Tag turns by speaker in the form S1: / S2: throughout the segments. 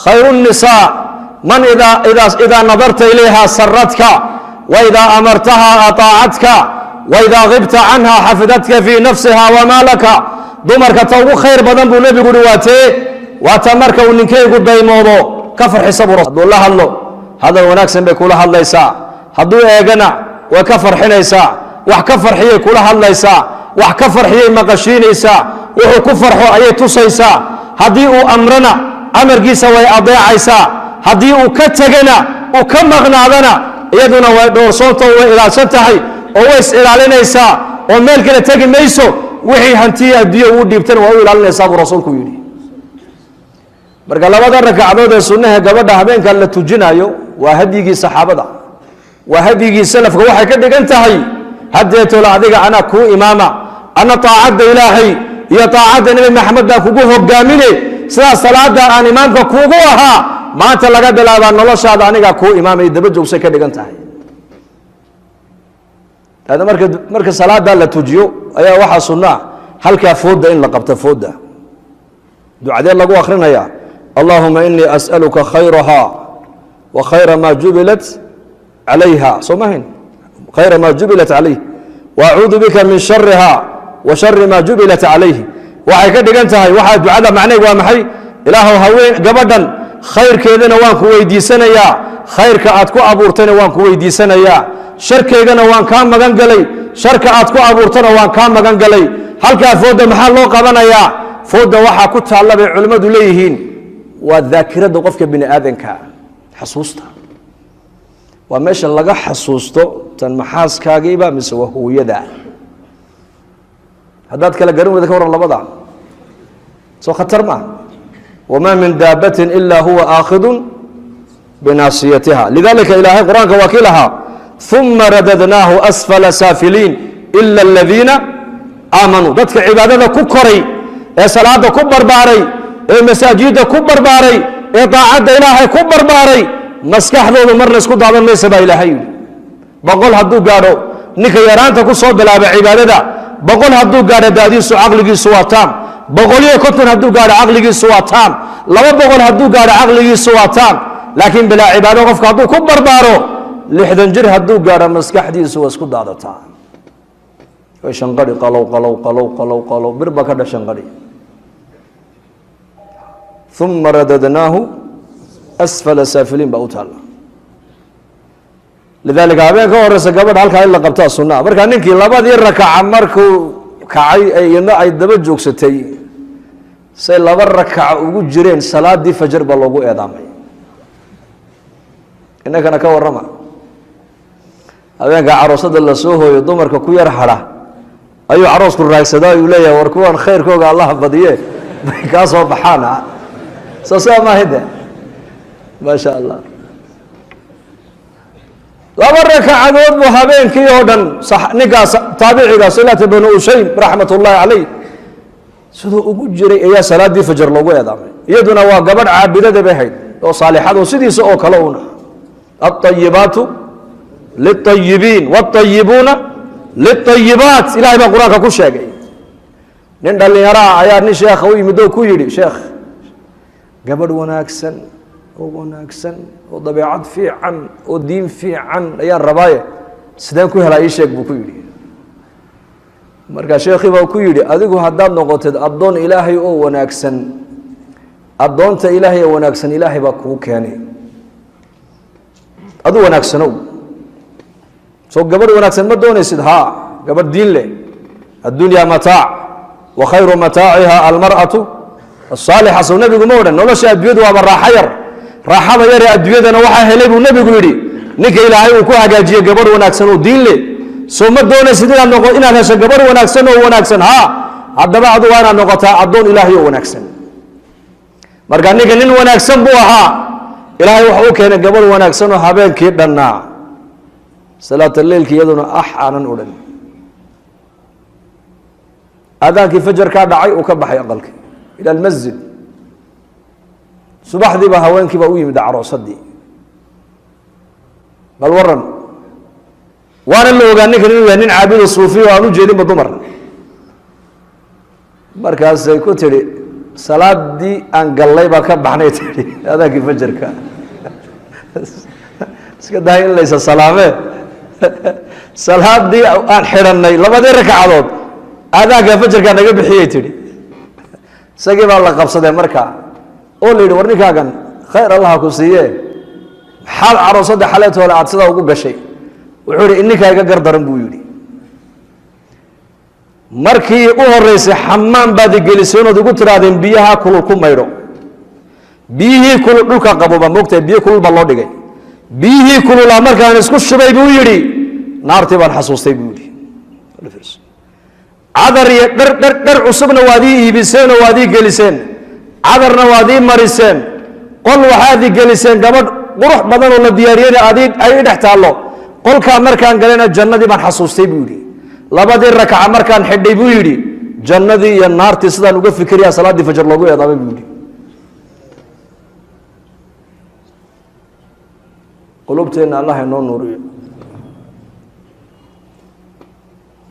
S1: Khayru الnisaa man idaa nadarta ilayha saratka, waidaa amartaha aطaacatka, waidaa gibta canha xafidatka fii nafsiha wamaa laka. Dumarka ta ugu khayr badan, buu nebigu uhi, waa tee? Waa ta marka uu ninkeygu daymoodo ka farxisa buu. Hadduu la hadlo, hadal wanaagsan bay kula hadlaysaa. Hadduu eegana, way ka farxinaysaa. Wax ka farxiyay kula hadlaysaa, wax ka farxiyay maqashiinaysaa, wuxuu ku farxo ayay tusaysaa. Haddii uu amrana, amarkiisa way adeecaysaa. Haddii uu ka tegana, uu ka maqnaadana, iyaduna way dhowrsoonta, way ilaalsan tahay oo way is ilaalinaysaa oo meel kale tegi mayso. Wixii hantiya adduunya uu dhiibtana waa u ilaalinaysaa, buu rasuulku yidhi. Marka labada ragcadood ee sunnaha gabadha habeenka la tujinayo waa hadyigii saxaabada, waa hadyigii salafka. Waxay ka dhigan tahay haddeetoola adiga anaa kuu imaama, ana taacadda Ilaahay iyo taacadda Nebi Maxamed baan kugu hogaamine. Sidaas salaada aan imaamka kuugu ahaa, maanta laga bilaabaa noloshaada anigaa kuu imaamay, daba joogsay ka dhigan tahay. Marka salaada la tujiyo ayaa waxaa sunno ah halkaa fooda in la qabto. Fooda ducadee lagu akrinaya? "Allahuma inii as'aluka khayraha wa khayra ma jubilat calayha", soo mahayn? "Khayra ma jubilat calayh, wa acuudu bika min shariha wa shari ma jubilat calayh." Waxay ka dhigan tahay, waxaa ducada macneeg waa maxay? Ilaahow, haween gabadhan khayrkeedana waan ku weydiisanayaa, khayrka aad ku abuurtayna waan ku weydiisanayaa, sharkeygana waan kaa magan galay, sharka aad ku abuurtana waan kaa magan galay. Halkaa fooda maxaa loo qabanayaa? Fooda waxaa ku taalla, bay culimmadu leeyihiin, waa daakirada qofka bini aadanka, xasuusta. Waa meesha laga xasuusto tan maxaaskaagiiba mise waa hooyada. Haddaad kala garan weyda, ka warran labada? Soo khatar maaha? Wamaa min daabatin ilaa huwa aakhidun binaasiyatiha. Lidalika ilaahay Qur-aanka waa kii lahaa: "Uma radadnaahu asfala saafiliin ila aladiina aamanuu." Dadka cibaadada ku koray, ee salaada ku barbaaray, ee masaajidda ku barbaaray, ee daacadda Ilaahay ku barbaaray, maskaxdoodu marna isku daadan maysa, baa Ilaahay yidhi. 100 hadduu gaadho ninka yaraanta ku soo bilaaba cibaadada, 100 hadduu gaadho daadiisu, caqligiisu waa taam. 150 hadduu gaadho, caqligiisu waa taam. 200 hadduu gaadho, caqligiisu waa taam. Laakiin bilaa cibaado qofka hadduu ku barbaaro, 60 jir hadduu gaadho, maskaxdiisu waa isku daadataa, way shanqadhi, qalow qalow qalow qalow qalow, bir baa ka dhex shanqadhi. "Uma radadnaahu asfala saafiliin" baa u taalla. Lidalika habeen ka horeysa gabadha halkaa in la qabtaa sunaa. Markaa ninkii labadii rakaca markuu kacay ee iyadna ay daba joogsatay, say laba rakaca ugu jireen, salaadii fajar baa loogu eedaamay. Innakana ka warrama? Habeenka caroosada lasoo hooyo, dumarka ku yar hadha ayuu caroosku raagsadaa, ayuu leeyahay: "War kuwan khayrkooga Allaha badiye, bay kaa soo baxaan." Soo sidaa maahide? Maa sha Allah, laba rakacadood buu habeenkii oo dhan ninkaas taabiciga Silata bnu Ushaym, raxmat ullahi calayh, siduu ugu jiray ayaa salaadii fajar loogu eedaamay. Iyaduna waa gabadh caabidada bay hayd oo saalixad oo sidiisa oo kale una. "Alطayibaatu liلطayibiin wاطayibuuna liلطayibaat", Ilahay baa Qur-aanka ku sheegay. Nin dhalinyaro ah ayaa nin sheekha u yimid oo ku yidhi: "Sheekh, gabadh wanaagsan oo wanaagsan oo dabeecad fiican oo diin fiican ayaan rabaaye, sideen ku helaa? Ii sheeg," buu ku yidhi. Marka sheekhii baa ku yidhi: "Adigu haddaad noqotid addoon Ilaahay oo wanaagsan, addoonta Ilaahay oo wanaagsan Ilaahay baa kuu keenay. Adu wanaagsanow. Soo gabadh wanaagsan ma doonaysid? Haa, gabadh diin leh. Addunyaa mataac wa khayru mataaciha almar'atu asaalixa." Sow nebigu ma odhan? Nolosha adduunyadu waaba raaxo yar. Raaxada yar ee adduunyadana waxaa helay, buu nebigu yidhi, ninka Ilaahay uu ku hagaajiyey gabadh wanaagsan oo diin leh. Soo ma doonaysid inaad hesho gabadh wanaagsan oo wanaagsan? Haa. Haddaba adu waa inaad noqotaa addoon Ilaahay oo wanaagsan. Marka ninka nin wanaagsan buu ahaa. Ilaahay waxa u keenay gabadh wanaagsan oo habeenkii dhannaa salaata leilki iyaduna ax aanan odhan. Aadaankii fajarkaa dhacay, uu ka baxay aqalkii ila almasjid. Subaxdiiba haweenkii baa u yimid caroosadii: "Bal waran." Waana la ogaa ninkan inuu yahay nin caabido suufiya oo aan u jeedinba dumar. Markaasay ku tidhi Salaadii aan gallay baan ka baxnay, tihi, adaankii fajarka. Iska dahay in laysa salaamee, salaadii aan xidhannay labadii ragcadood aadaanka fajarkaa naga bixiyey, tidhi. Isagii baa la qabsadee markaa oo la yidhi, war ninkaagan khayr allaha ku siiye, maxaad caroosadda xaleetoole aad sidaa ugu gashay? Wuxuu yihi, ininkaa iga gar daran, buu yidhi. Markii u horeysay xamaam baad igeliseen ood igu tidhaahdeen biyaha kulul ku maydho. Biyihii kulul dhulka qabooba, moogtahay, biyo kulul baa loo dhigay. Biyihii kululaa markaan isku shubay, buu yidhi, naartii baan xasuustay, buu yidhi. Cadar iyo dhar dhar dhar cusubna waad ii iibiseen oo waad ii geliseen, cadarna waad ii mariseen, qol waxaad ii geliseen gabadh qurux badan oo la diyaariyeyna aad ay i dhex taallo. Qolkaa markaan galayna jannadii baan xasuustay, buu yidhi. Labadii rakaca markaan xidhay, buu yidhi, jannadii iyo naartii sidaan uga fikiriyaa salaaddii fajar loogu eedaamay, buu yidhi. Qulubteenna Allah inoo nuuriyo.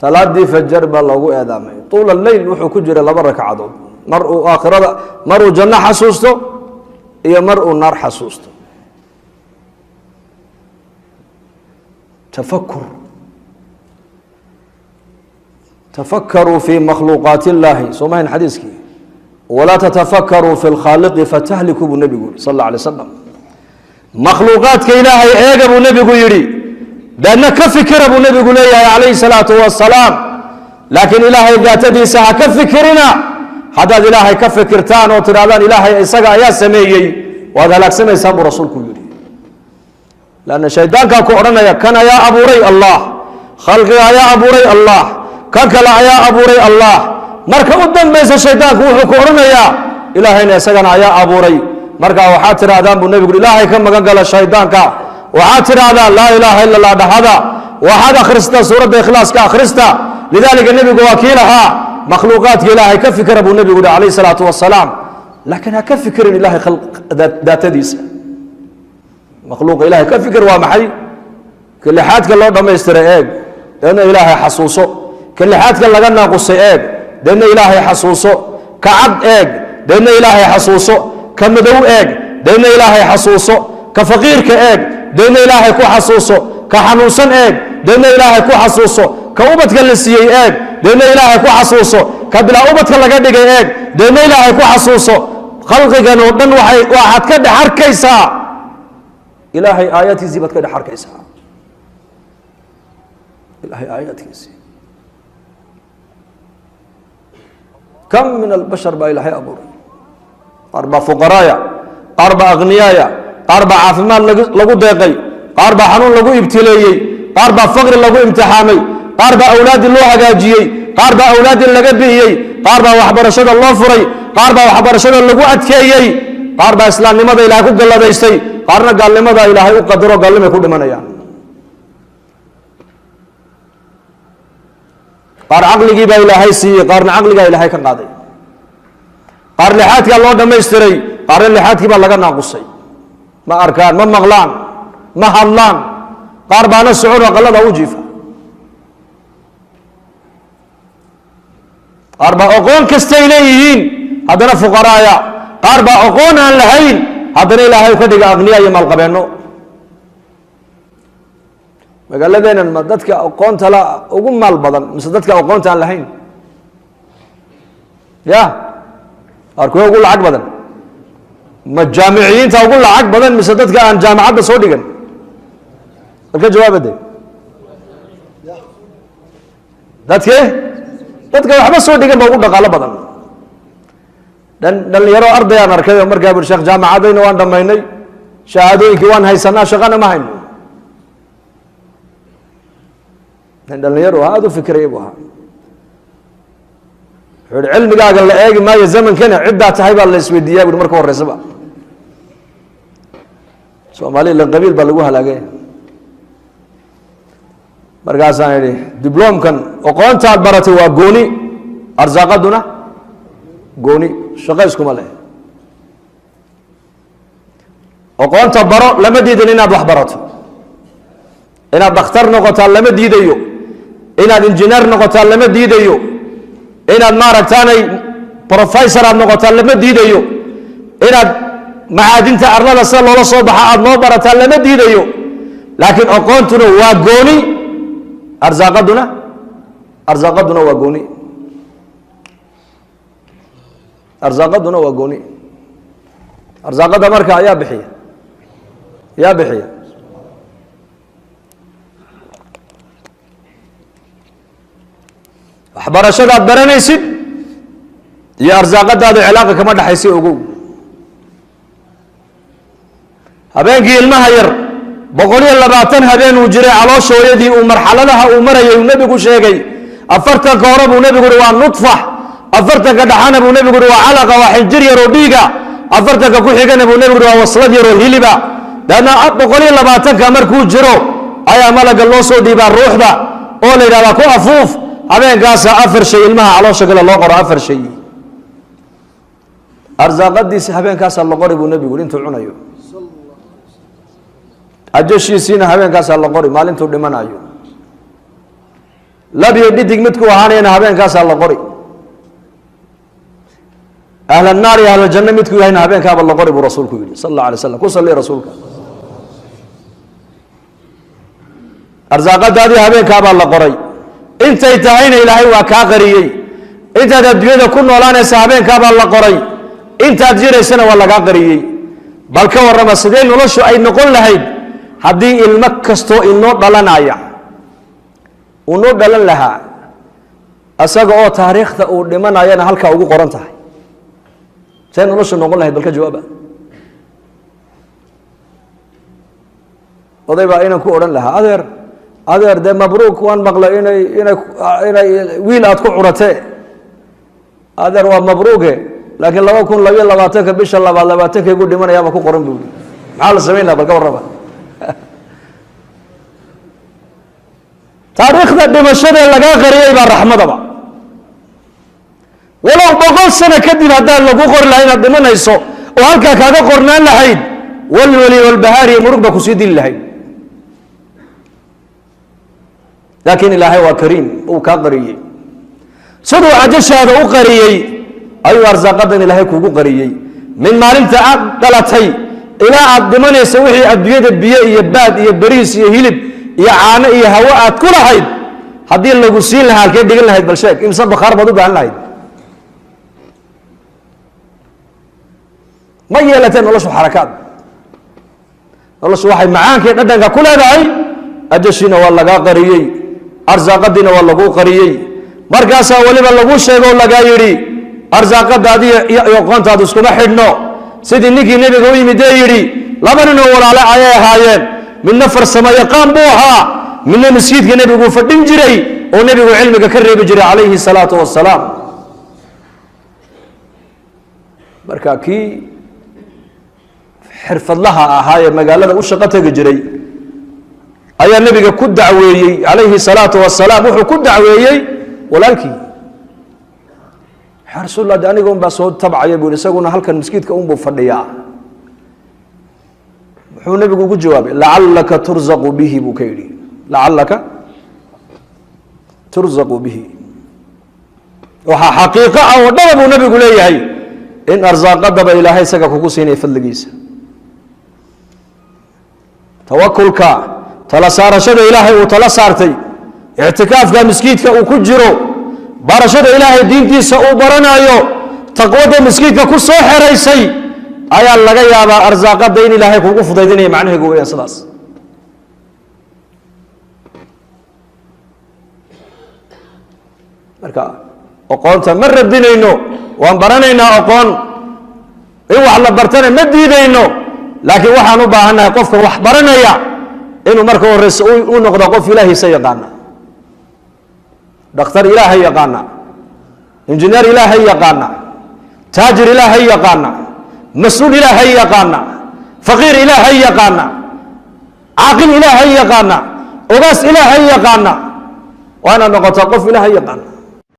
S1: Salaadii fajar baa loogu eedaamay. Tuula leyl wuxuu ku jiray laba ragcadood, mar uu aakhirada, mar uu janno xasuusto iyo mar uu naar xasuusto. Tafakur, tafakaruu fi makhluuqaat illaahi, soo mahayn xadiiskii? Walaa tatafakkaruu fi lkhaaliqi fatahliku, buu nebigu yihi sal alla alay slam. Makhluuqaadka Ilaahay eega, buu nebigu yidhi, deedna ka fikira, buu nebigu leeyahay calayhi salaatu wasalaam. Laakiin Ilaahay daatadiisa ha ka fikirina. Haddaad Ilaahay ka fikirtaan oo tidhahdaan Ilaahay isaga ayaa sameeyey, waad halaagsamaysaan, buu rasuulku yidhi. Lanna shaydaankaa ku odhanaya, kan ayaa abuuray Allah, khalqiga ayaa abuuray Allah, kan kale ayaa abuuray Allah. Marka u dambaysa shaydaanku wuxuu ku odhanayaa, Ilaahayna isagana ayaa abuuray. Marka waxaad tidhahdaan, buu nebigu, Ilaahay ka magan gala shaydaanka. Waxaad tidhahdaan laa ilaaha illa Allah dhahada, waxaad akhristaa suuradda Ikhlaaska akhrista. Lidaalika nebigu waa kii lahaa, makhluuqaadka Ilaahay ka fikira, buu nebigu yihi calayhi salaatu wasalaam, laakiin ha ka fikirin Ilahay daatadiisa. Makhluuqa Ilahay ka fikir waa maxay? Ka lixaadka loo dhammaystiray eeg, deedna Ilaahay xasuuso. Ka lixaadka laga naaqusay eeg, deedna Ilaahay xasuuso. Ka cad eeg, deedna Ilaahay xasuuso. Ka madow eeg, deedna Ilaahay xasuuso. Ka faqiirka eeg, deedna Ilaahay ku xasuuso. Ka xanuunsan eeg, deedna Ilaahay ku xasuuso. Ka ubadka la siiyey eeg, deedna Ilaahay ku xasuuso. Ka bilaa ubadka laga dhigay eeg, deedna Ilaahay ku xasuuso. Khalqigan oo dhan waxaad ka dhex arkaysaa Ilaahay aayaadkiisii baad ka dhex arkaysaa, Ilaahay aayaadkiisii. Kam min albashar baa Ilaahay abuuray? Qaar baa fuqaraaya, qaar baa akhniyaaya, qaar baa caafimaad lagu deeqay, qaar baa xanuun lagu ibtileeyey, qaar baa faqri lagu imtixaamay, qaar baa awlaaddii loo hagaajiyey, qaar baa awlaaddii laga bi'iyey, qaar baa waxbarashada loo furay, qaar baa waxbarashada lagu adkeeyey, qaar baa islaamnimada Ilahay ku galladaystay, qaarna gaalnimada Ilaahay u qadaro, gaalnimay ku dhimanayaan. Qaar caqligii baa Ilaahay siiyey, qaarna caqligaa Ilaahay ka qaaday. Qaar lixaadkaa loo dhammaystiray, qaarna lixaadkii baa laga naaqusay. Ma arkaan, ma maqlaan, ma hadlaan. Qaar baana socon, aqalada u jiifa. Qaar baa oqoon kastay leeyihiin haddana fuqaraaya. Qaar baa oqoon aan lahayn haddana Ilaahay ka dhiga aqniya iyo maalqabeenno. Magaaladeenan ma dadka aqoonta la ugu maal badan mise dadka aqoonta aan lahayn? Ya qaar kuwa ugu lacag badan, ma jaamiciyiinta ugu lacag badan mise dadka aan jaamacadda soo dhigan? Bal ka jawaabade. Dadke dadka waxba soo dhigan ba ugu dhaqaalo badan. Dhalinyaro ardayaan arkay oo markaa buri, sheekh, jaamacadayna waan dhamaynay, shahaadooyinkii waan haysanaa, shaqana ma hayno. Nin dhalinyaro aada u fikiraya buu ahaa. Wuxuu yihi, cilmigaaga la eegi maayo zamankana, ciddaa tahay baa la isweydiiyaa, bui marka horeysaba. Soomaaliya ila qabiil baa lagu halaagay. Markaasaan idhi, dibloomkan aqoontaad baratay waa gooni, arsaaqaduna gooni, shaqo iskuma leh. Aqoonta baro, lama diidan inaad wax barato, inaad dhakhtar noqotaa lama diidayo, inaad injineer noqotaa lama diidayo, inaad maaragtaanay Professor aad noqotaa lama diidayo. Inaad macaadinta arlada sida loola soo baxa aad noo barataa lama diidayo. Laakiin aqoontuna waa gooni, arsaaqaduna waa gooni, arsaaqaduna waa gooni. Arsaaqada marka ayaa bixiya, yaa bixiya. Waxbarashadaad baranaysid iyo arsaaqadaada cilaaqa kama dhexaysa, ogow. Habeenkii ilmaha yar 120 habeen uu jiray caloosha hooyadii, uu marxaladaha uu marayay uu nebigu sheegay. 40-ka hore buu nebigu uhi waa nudfax, 40-ka dhaxana buu nebigu uhi waa calaqa, waa xinjir yaroo dhiiga, 40-ka ku xigana buu nebigu uhi waa waslad yaroo hiliba. Dabeedna 120-ka markuu jiro ayaa malaga loo soo dhiibaa ruuxda oo la yidhahdaa ku afuuf. Habeenkaasa 4 shay ilmaha caloosha gala loo qoro, 4 shay. Arsaaqadiisi habeenkaasaa la qori buu nebigu uhi intuu cunayo. Ajashiisiina habeenkaasaa la qori maalintuu dhimanayo. Labiyo dhidig midkuu ahaanayana habeenkaasaa la qori. Ahla naar iyo ahlaljanno midkuu yahayna habeenkaaba la qori buu rasuulku yidhi sal alla alay slam. Ku salli rasuulka. Arsaaqadaadii habeenkaabaa la qoray. Intay tahayna Ilaahay waa kaa qariyey. Intaad adduunyada ku noolaanaysa habeenkaabaa la qoray, intaad jiraysana waa lagaa qariyey. Bal ka warrama sidee noloshu ay noqon lahayd haddii ilmo kastoo inoo dhalanaya uu noo dhalan lahaa isaga oo taariikhda uu dhimanayana halkaa ugu qoran tahay? See noloshu noqon lahayd? Bal ka jawaaba. Oday baa inan ku odhan lahaa, adeer, adeer, dee mabruuk, waan maqlay inay wiil aad ku curatee, adeer waa mabruuke, laakiin 2022-ka bisha labaad 20-kaygu dhimanayaaba ku qoran bu. Maxaa la samayn laha? Bal ka warrama. Taariikhda dhimashadee lagaa qariyey baa raxmadaba. Walow 100 sano kadib haddaan lagu qori lahay inaad dhimanayso oo halkaa kaaga qornaan lahayd, walwali walbahaariyo murug baa kusii dili lahayd. Laakiin Ilaahay waa kariim, uu kaa qariyey. Siduu ajashaada u qariyey ayuu arsaaqadan Ilaahay kugu qariyey. Min maalinta aad dhalatay ilaa aad dhimanaysa, wixii adduunyada biyo iyo baad iyo bariis iyo hilib iyo caano iyo hawo aad ku lahayd haddii lagu siin lahaa, halkee dhigan lahayd? Bal sheeg, imse bakhaar baad u baahan lahayd? Ma yeelateen noloshu xarakaad. Noloshu waxay macaankii dhadhanka ku leedahay ajashiina waa lagaa qariyey, arsaaqadiina waa laguu qariyey. Markaasaa weliba lagu sheego o lagaa yidhi arsaaqadaadi iyo aqoontaadu iskuma xidhno. Sidii ninkii nebiga u yimid ee yidhi, laba ninoo walaale ayay ahaayeen, midna farsamo yaqaan buu ahaa, midna masjidka nebigu fadhin jiray oo nebigu cilmiga ka reebi jiray calayhi salaatu wasalaam. Marka kii xirfadlaha ahaa ee magaalada u shaqo tegi jiray ayaa nebiga ku dacweeyey calayhi salaatu wasalaam. Wuxuu ku dacweeyey walaalkii: yaa rasuul, de aniga un baa soo tabcaya bu yhi, isaguna halkan maskiidka unbuu fadhiyaa. Muxuu nebigu ugu jawaabay? Lacalaka turzaqu bihi buu ka yidhi, lacalaka turzaqu bihi. Waxaa xaqiiqo ah oo dhaba buu nebigu leeyahay in arsaaqadaba Ilaahay isaga kugu siinaya fadligiisa. Tawakulka, tala saarashada Ilaahay uu tala saartay, ictikaafka miskiidka uu ku jiro, barashada Ilaahay diintiisa uu baranayo, taqwada miskiidka ku soo xeraysay ayaa laga yaabaa arsaaqada in Ilaahay kugu fudaydinaya. Macnaheegu weyaan sidaas. Marka oqoonta ma radinayno, waan baranaynaa oqoon, in wax la bartana ma diidayno, laakiin waxaan u baahannahay qofka wax baranaya inuu marka horeyse u noqdo qof Ilaahiisa yaqaana, dhakhtar Ilaahay yaqaana, injineer Ilaahay yaqaana, taajir Ilaahay yaqaana, mas-uul Ilaahay yaqaana, faqiir Ilaahay yaqaana, caaqil Ilaahay yaqaana, ogaas Ilaahay yaqaana. Waa inaad noqotaa qof Ilaahay yaqaana.